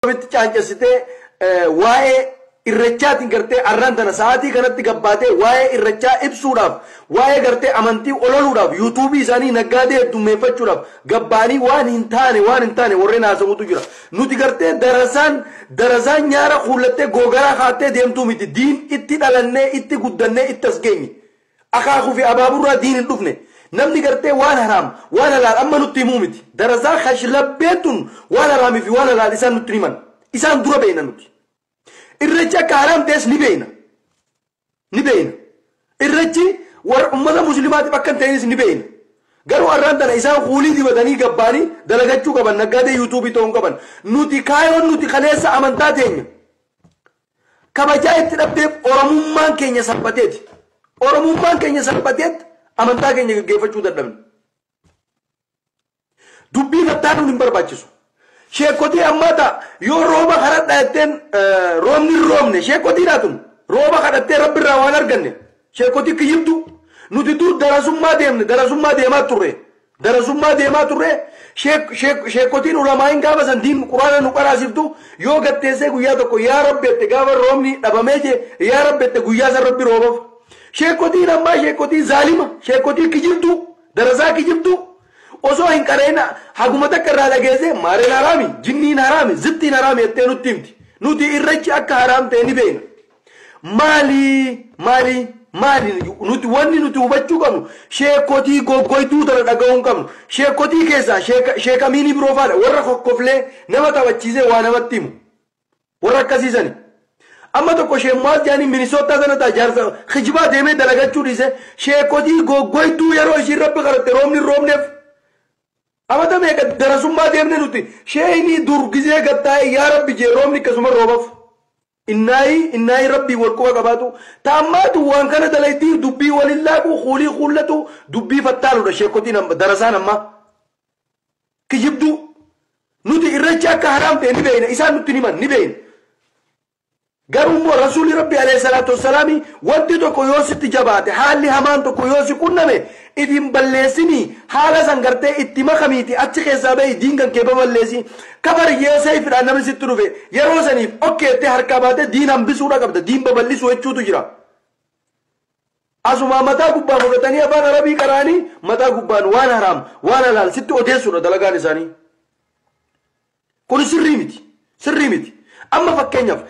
Ofitti caancessitee waa'ee irrachaatiin gartee arraan tana sa'aatii kanatti gabbaatee waa'ee irrachaa ibsuudhaaf, waa'ee gartee amantii ololuudhaaf, yuutuubii isaanii naggaadee heddummeeffachuudhaaf gabbaanii waan hin taane, waan hin taane warreen haasawutu jira. Nuti gartee darasaan nyaara kuullattee googaraa kaattee deemtuu miti. Diin itti dhalannee, itti guddannee, itti as geenye. Akaakuu fi abaaburraa diin hin dhufne. Namni gartee waan haraam, waan halaal amma nutti himuu miti. Darasaa kashlabbeen tun waan haraamii fi waan halaal isaan nutti himan. Isaan dura beekna nuti. Irreechi akka haraam ta'es ni beekna. Ni beekna. Irreechi warra ummata musliimaatiif akka hin ta'inis ni beekna. Garuu har'aan tana isaan kuulii dibatanii gabbaanii dalagachuu qaban, naggaadee yuutuubii ta'uu qaban. Nuti kaayoon nuti kaleessa amantaa teenya kabajaa itti dhabdeef Oromummaan keenya salphateeti. Oromummaan keenya salphateet amantaa keenya gaggeeffachuu dadhabne. Dubbii fattaanuun hin barbaachisu. Sheekotii ammaa ta'a yoo rooba kadhadha jetteen roobni hin roobne, sheekotiidhaa tun rooba kadhattee rabbi irraa waan arganne, sheekotii kiyyibdu. Nuti dur darasummaa deemne, darasummaa deemaa turre, darasummaa deemaa turre. Sheekotiin ulamaa'iin gaafa san diin quraana nu qaraasiftu yoo gatteessee guyyaa tokko yaa rabbi jette, gaafa roobni dhabamee jee yaa rabbi jette, guyyaa san rabbi roobaf. Sheekotiin ammaa sheekotii zaalima, sheekotii kijibdu, darasaa kijibdu, osoo hin qareen haguma takka irraa dhageesse maareen haraami, jinniin haraami, zittiin haraami jettee nutti himti. Nuti irreechi akka haraam ta'e ni beekna. Maali, maali, maali? Nuti wanni nuti hubachuu qabnu, sheekotii goggoytuu tana dhaga'uu hin qabnu. Sheekotii keessaa sheekamiinii biroo faadha, warra kokkoflee nama taphachiisee waa namatti himu, warra akkasiisani. Amma tokko sheemmaas jaanii Minisootaa sana ta'a, jaarsa kijibaa deemee dalagachuu dhiise, sheekotii goggoytuu yeroo ishiin rabbi kadhatte roobni hin roobneef. Amata meeqa darasummaa deemne nuti, sheeyni dur gizee gattaa'e yaa rabbi jee roobni akkasuma roobaf. Innaayi innaayi rabbii wal quba qabaatu taammaatu waan kana dalaytii dubbii walin laaqu, kuulii kuullatu, dubbii fattaaludha. Sheekotiin darasaan ammaa kijibduu. Nuti irreechi akka haraam ta'e ni beekna, isaan nutti himan ni beekna. Garuu immoo rasuulli rabbi alayhi salaatu wassalaami wanti tokko yoo sitti jabaate, haalli hamaan tokko yoo si qunname, if hin balleessinii, haala san gartee itti makamiiti achi keessaa bahi, diin kan kee baballeessi. Kafar yoo seefidhaan namni sitti dhufe, yeroo saniif okkeettee harkaa baatee diin hambisuudha qabda, diin babal'isuu jechuutu jira. Asumaa mataa gubbaa fudhatanii afaan arabii qaraanii mataa gubbaan waan haraam, waan halaal sitti odeessuudha dalagaan isaanii. Kun sirrii miti. Sirrii miti. Amma fakkeenyaaf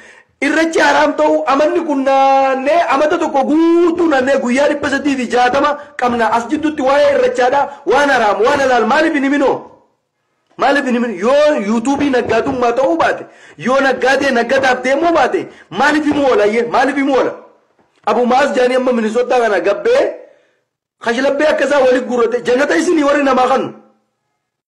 irreechi haraam ta'uu amanni kun naannee amata tokko guutuu naannee guyyaa 360 qabna, as jidduutti waa'ee irrechaadha waan haraam, waan halaal maaliif hin himinoo? Maaliif hin himin? Yoo yuutuubii naggaadummaa ta'uu baate, yoo naggaadee naggadaaf deemuu baate, maaliif himuu oola? Maaliif himuu oola? Abu Maas jaanii amma Minisootaa kana gabbee kashlabbee akka isaa walitti guurrate jannata isinii warri namaa kannu.